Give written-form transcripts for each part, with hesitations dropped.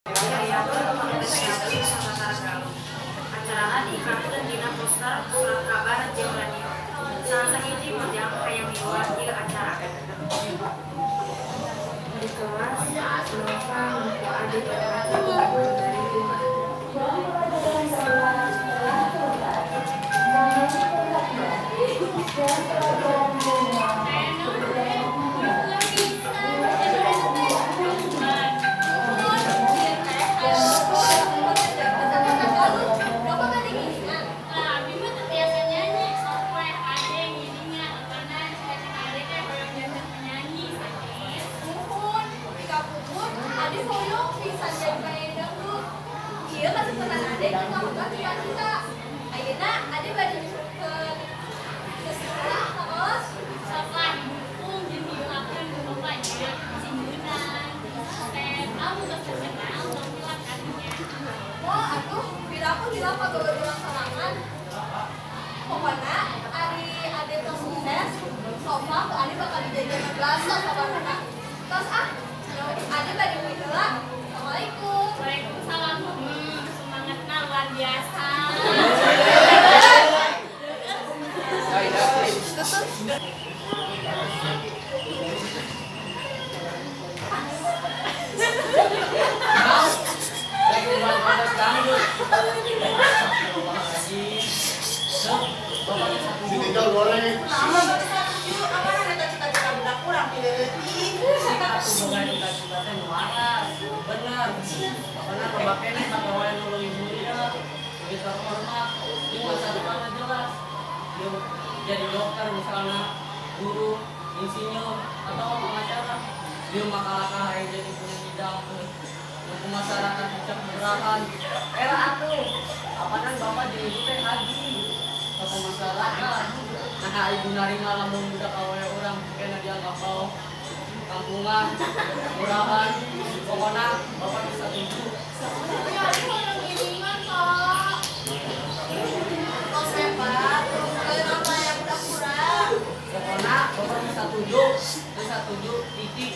Diayakeun ku PPAB Sabatara Galuh. Acarana diiklankeun dina poster, surat kabar jeung radio. Salah sahiji Mojang hayang miluan ieu acara. Di kelas, Nova nempo Adit maca buku dari rumah. Pelajaran telah selesai. Kami perhatian dan pelajaran dunia Nuhun pisan, dan Bapak bade ngiringan. Lah, abi mah teu biasa nyanyi, sok we ade ngiringan, apana cita-cita ade teh hoyong janten penyanyi sanes. Muhun, dikapungkur, ade hoyong pisan jadi penyanyi dangdut. Ieu kasempatan ade keur ngawujudkeun cita-cita. Ayeuna ade bade nyusulkeun ke sekolah ka kelas. Sok lah didukung jeung didoakeun ku Bapak nya. Sing meunang, sukses, kamu geus terkenal, tong hilap kadinya. Moal atuh, piraku hilap pagawe urang sorangan. Pokona ari ade tos sukses, sofa ku ade bakal dijajanan bakso sabarana. Tos ah, ade bade uih heula. Assalamualaikum. Waalaikumsalam. Semangatna luar biasa. Lagi buat kontes dangdut. Astagfirullahaladzim. Sok, bapaknya satu. Tinggal goreng. Nama bapak setuju, apa eta cita-cita budak kurang pileutik. Atuh boga cita-cita teh nu waras. Bener. Pokona loba keneh pagawean nu leuwih mulia, leuwih terhormat, jeung masa depanna jelas. Jeung jadi dokter misalnya, guru, insinyur, atau pengacara. Dia mah kalakah hayang jadi penyanyi dangdut. Nu ku masyarakat dicap murahan. Era atuh, apanan bapak jeung ibu teh haji. Tokoh masyarakat. Nah, ibu narima lamun budak awewe urang kena dianggap bawah kampungan, murahan. Pokoknya bapak bisa setuju. Tapi ade hoyong ngiringan, Pak. Tos we, Pak. Teruskeun apa yang budak kurang. Pokoknya bapak bisa setuju, bisa setuju, titik.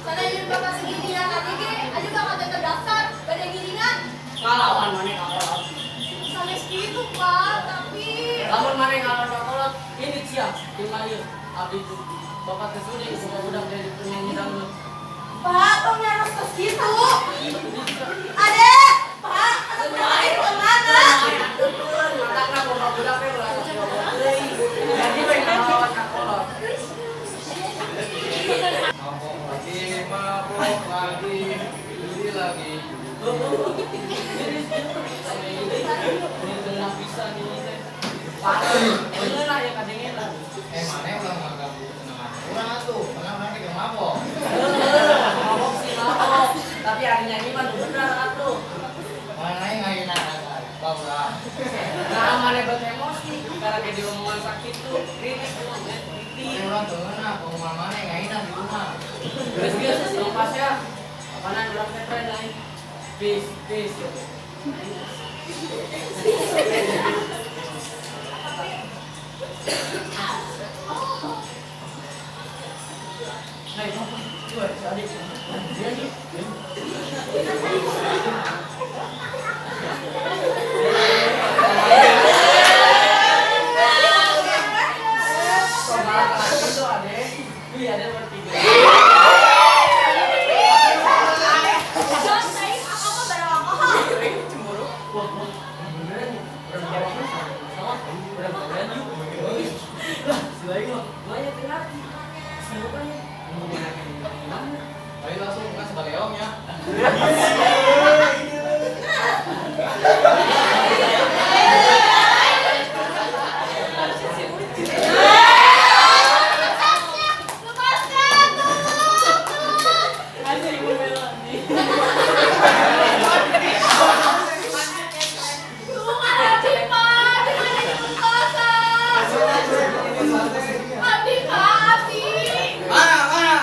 Sanajan bapak seginian ade ge, ade bakal tetep daftar bade ngiringan. Ngalawan maneh ka kolot. Sanes kitu, Pak, tapi Lamun maneh ngalawan ka kolot, ini siap, tinggal ieu. Abdi tuh bapak teh sudi boga budak jadi penyanyi dangdut. Pak, tong nyaros tos kitu. Ade, Pak, atuh budak ade kemana? Matakna boga budak teh ulah sok diobrol deui. Jadi we ngalawan ka kolot. Mabok lagi, mabok lagi, judi lagi. Ini tengah pisan ini teh. Parah, bener lah ya kadengnya lah. Eh, mana ulah ngaganggu ketenangan urang atuh, karena urang teh mabok. Mabok sih mabok, tapi hari nyanyi mah nu bener atuh. Mana yang ayeuna bawa. Nah, mana buat emosi, karena kayak diomongan sakit tuh, kritis tuh, Tapi kritis. urang teu ngeunah, pengumuman mana yang ayeuna di rumah. Geus geus, lepas ya. Apaan urang teh tren lain. Peace, peace. Nah, itu dua, si adik. Dia nih. Soal itu adek, wih adek bertiga. Jos, aing aku mah barang alkohol. Cemburu. Wah, wah, beneran nih. Orang bicara sama, orang beneran yuk. Lah, si Bayu mah, banyak yang ngerti. Siapa nya? Mau gimana? Ayo langsung kan sebaleong ya. Lepaskan, tolong, tolong. Aja ibu Melani. Tulungan Abi, Pak. Gimana diperkosa? Abi, Pak, Abi. Mana, mana?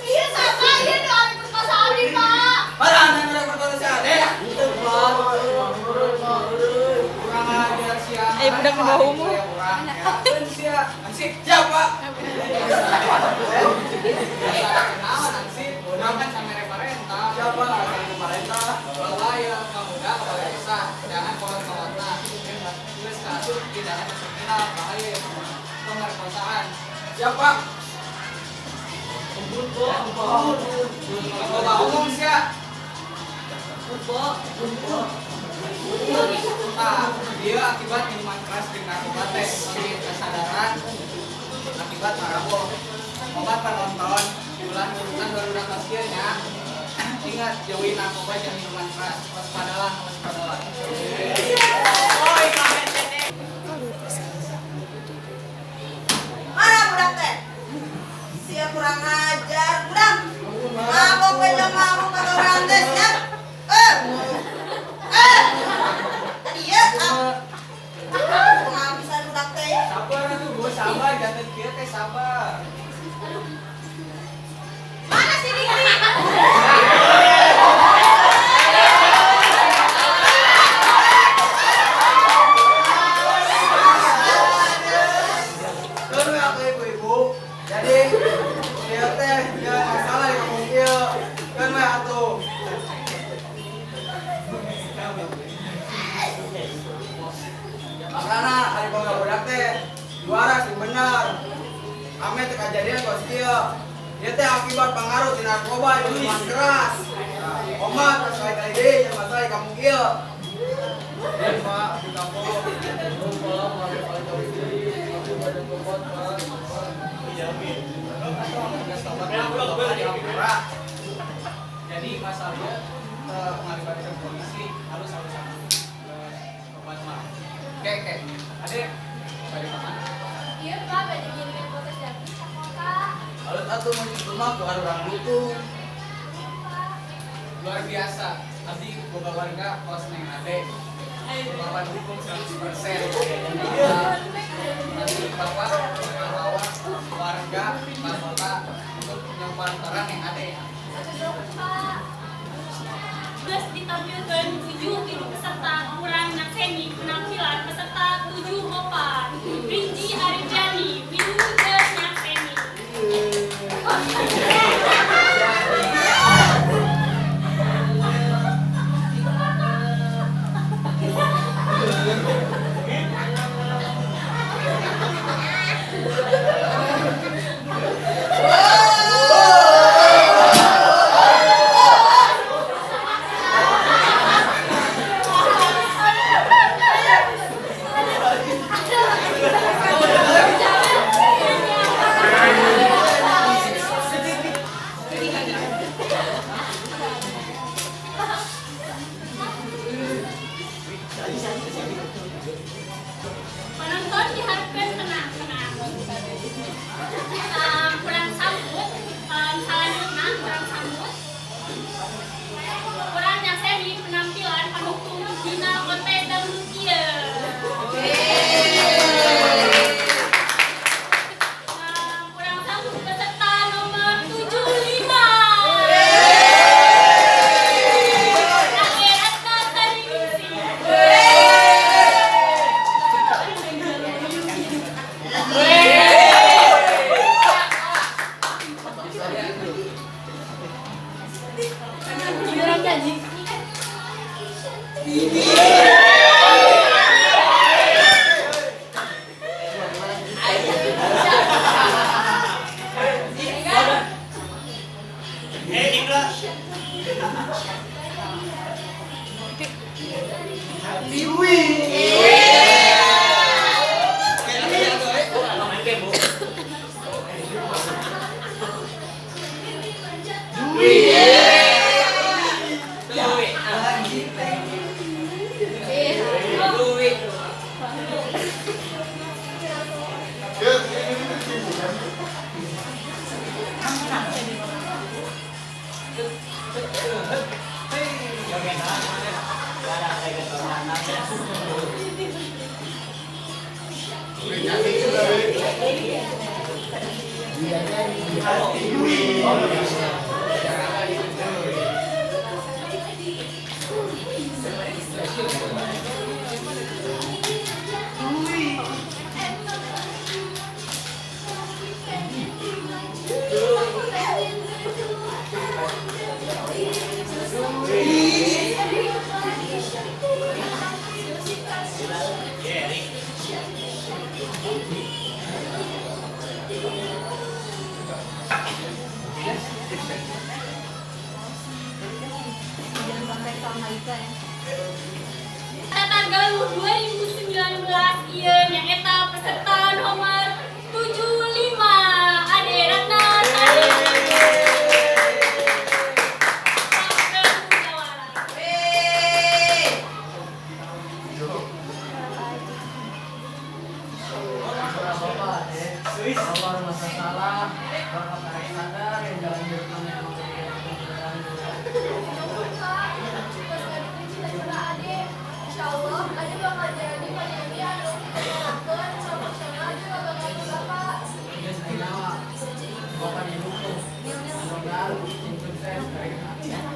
Iya, sama. Iya, doang diperkosa Abi, Pak. Mana anda yang berkata si Ade? Itu Pak. Kurang ajar sia. Eh, budak di bawah umur. Sia, ansip, siapa? Naon ansip? Urang kan Mantap, bahaya ya pemerkosaan. Siapa? Ampun, Bo, ampun. Loba omong sia. Ampun, Bo, ampun. Nah, dia akibat minuman keras jeung narkoba teh leungit kesadaran akibat mabok. Obat penonton ulah nurutan barudak kos kieu nya. Ingat jauhi narkoba jeung minuman keras. Waspadalah, waspadalah. Oi, kamet teh. Mana budak teh? Sia kurang ajar, budak. Mabok we jeung mabok pagawean teh sia. Eh. Eh. Tadi ya, ah. Kumaha bisa budak teh? Sabar atuh, Bu, sabar janten kieu teh sabar. Mana si Dikri? Keun we atuh ibu-ibu. Jadi ieu teh ieu masalah di kampung ieu. Keun we atuh. Makana ari boga budak teh juara sing bener. Ame teh kajadian kos kieu. Ieu teh akibat pengaruh ti narkoba jeung minuman keras. Omat sekali-kali deui jeung masalah di kampung ieu. Ya, Pak, di kampung. Pak, mari paling jauh diri. Aku banyak tobat, Pak. Jadi masalahnya mengalibatkan polisi harus harus sama obat mah. Oke oke. Adek, balik mana? Iya, Pak, bade ngirim protes daging ke kota. Lalu atuh mun kitu mah ku urang dukung. Iya, Pak. Luar biasa. Abdi boga warga kos neng Ade. Bapak dukung 100%. Nanti Bapak bawa warga kota untuk nyoban terang yang Ade. Pak. Geus ditampilkeun 7 tilu peserta kurang nakseni penampilan peserta 7 opat. Rinji Arijani wilujeng nyakseni. Penonton diharapkan tenang, tenang. Kurang sambut, selanjutnya kurang sambut. Kurang nyakseni penampilan pendukung dina kontes dangdut ieu. Kurang sambut peserta nomor 75. Ade Ratna Sariningsih. Eh, Indra. Main game, Bu. Dwi. Dwi. Tata Galuh 2019 ieu nyaeta peserta nomor 75 Ade Ratna Sari. Galuh Jawara. Wih. Bapak, Dek. Bapak merasa salah. Bapak tarik sadar yang jalan hidup mana emang kebetulan. Nuhun, Pak. Terus ngadukung cita-cita Ade. Insya Allah, Ade bakal jadi penyanyi anu dikenalkeun profesional juga bakal ke Bapak. Geus ayeuna mah. Bapak didukung. Mudah-mudahan sing sukses.